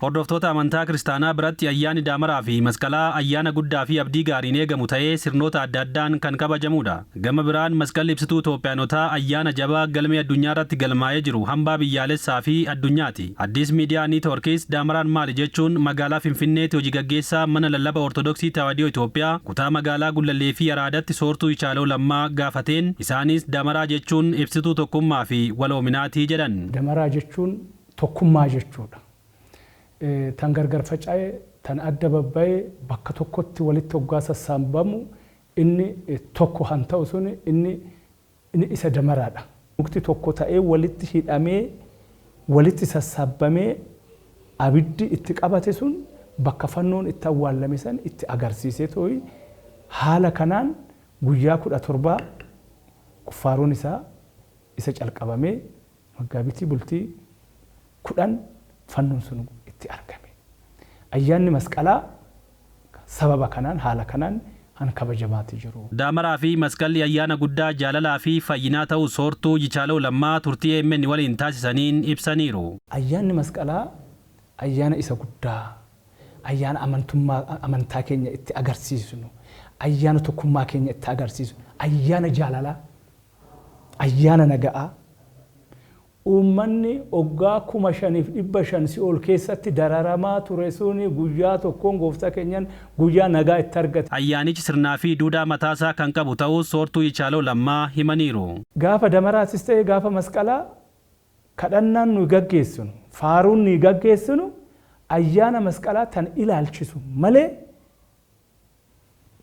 Hordoftoota amantaa Kiristaanaa biratti ayyaanni Daamaraa fi Masqalaa ayyaana guddaa fi abdii gaariin eegamu ta'ee sirnoota adda addaan kan kabajamudha. Gama biraan Masqalli ibsituu Itoophiyaanotaa ayyaana jabaa galmee addunyaarratti galmaa'ee jiru hambaa biyyaalessaa fi addunyaati. Addis Miidiyaa Niitwoorkis Daamaraan maali jechuun magaalaa Finfinneetti hojii gaggeessaa mana lallaba Ortodoksii Tawaahidoo Itoophiyaa kutaa magaalaa Gullallee fi Araadatti Soortuu Yichaaloo Lammaa gaafateen isaanis Damaraa jechuun ibsituu tokkummaa fi waloominaati jedhan. Damaraa jechuun tokkummaa jechuudha. Tan gargar faca'e, tan adda babbaye bakka tokkotti walitti hoggaa sassaabbamu inni tokko han ta'u sun inni isa damaraadha. Mukti tokko ta'ee walitti hidhamee walitti sassaabbamee abiddi itti qabate sun bakka fannoon itti awwaallame san itti agarsiisee tooyi haala kanaan guyyaa 17 quffaaroon isaa isa calqabamee Maggaabitii bultii 10 fannoon sun itti argame. Ayyaanni Masqalaa sababa kanaan haala kanaan han kabajamaati jiru. Daamaraa fi Masqalli ayyaana guddaa jaalalaa fi fayyinaa ta'uu Soortuu Yichaalaw Lammaa turtii amn waliin taasisaniin ibsaniiru. Ayyaanni Masqalaa ayyaana isa guddaa, ayyaana amantummaa amantaa keenya itti agarsiisnu, ayyaana tokkummaa keenya itti agarsiisnu, ayyaana jaalalaa, Ayyaana naga'aa. Uummanni oggaa 5,500 si'ool keessatti dararamaa ture sun guyyaa tokkoon Gooftaa keenyan guyyaa nagaa itti argate. Ayyaanichi sirnaa fi duudhaa mataasaa kan qabu ta'uus Soortuu Yichaaloo Lammaa himaniiru. Gaafa Damaraatis ta'e gaafa Masqalaa kadhannaan nuyi gaggeessinu, faaruun nuyi gaggeessinu ayyaana Masqalaa tan ilaalchisu malee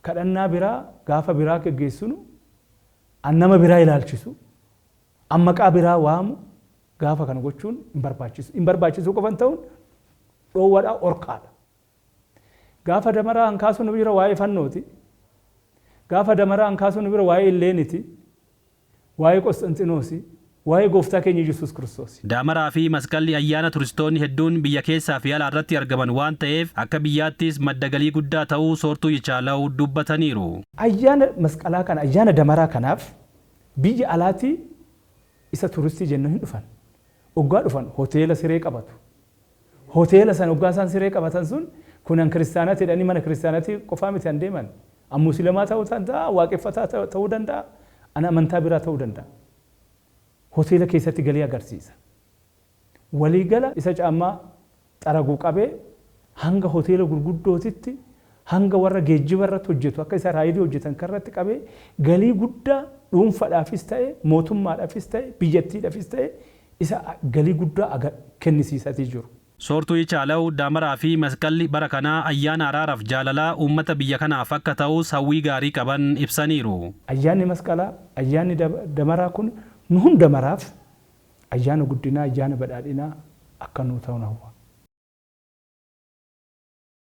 kadhannaa biraa gaafa biraa gaggeessinu an nama biraa ilaalchisu, an maqaa biraa waamu gaafa kana gochuun hin barbaachisu. Hin barbaachisuu qofa hin ta'uun dhoowwadha, orkaadha. Gaafa damaraa an kaasuu nu bira waa'ee fannooti. Gaafa damaraa an kaasuu nu bira waa'ee illeeniti. Waa'ee Qosxanxinoosi, waa'ee Gooftaa keenya Yesuus Kiristoosi. Daamaraa fi Masqalli ayyaana turistoonni hedduun biyya keessaa fi alaarratti argaman waan ta'eef akka biyyaattis madda galii guddaa ta'uu Soortuu Yichaalaw dubbataniiru. Ayyaana Masqalaa kana, ayyaana Damaraa kanaaf biyya alaatii isa turistii jennu hin dhufan. Oggaa dhufan hoteela siree qabatu. Hoteela sana oggaa isaan siree qabatan sun kun an kiristaanati jedhanii mana kiristaanati qofaa miti an deeman. An muslimaa ta'uu danda'a, waaqeffataa ta'uu danda'a, an amantaa biraa ta'uu danda'a. Hoteela keessatti galii agarsiisa. Waliigala isa caammaa xaragu qabee hanga hoteela gurguddootitti hanga warra geejjiba irratti hojjetu akka isa raayidii hojjetan kanarratti qabee galii guddaa dhuunfadhaafis ta'e mootummaadhaafis ta'e biyyattiidhaafis ta'e isa galii guddaa kennisiisatii jiru. Soortuu Yichaalaw, Daamaraa fi Masqalli bara kanaa ayyaana araaraf jaalalaa uummata biyya kanaaf akka ta'us hawwii gaarii qaban ibsaniiru. Ayyaanni Masqalaa, ayyaanni Damaraa kun nu hunda maraaf ayyaana guddinaa, ayyaana badhaadhinaa akka nuu ta'un hawwa.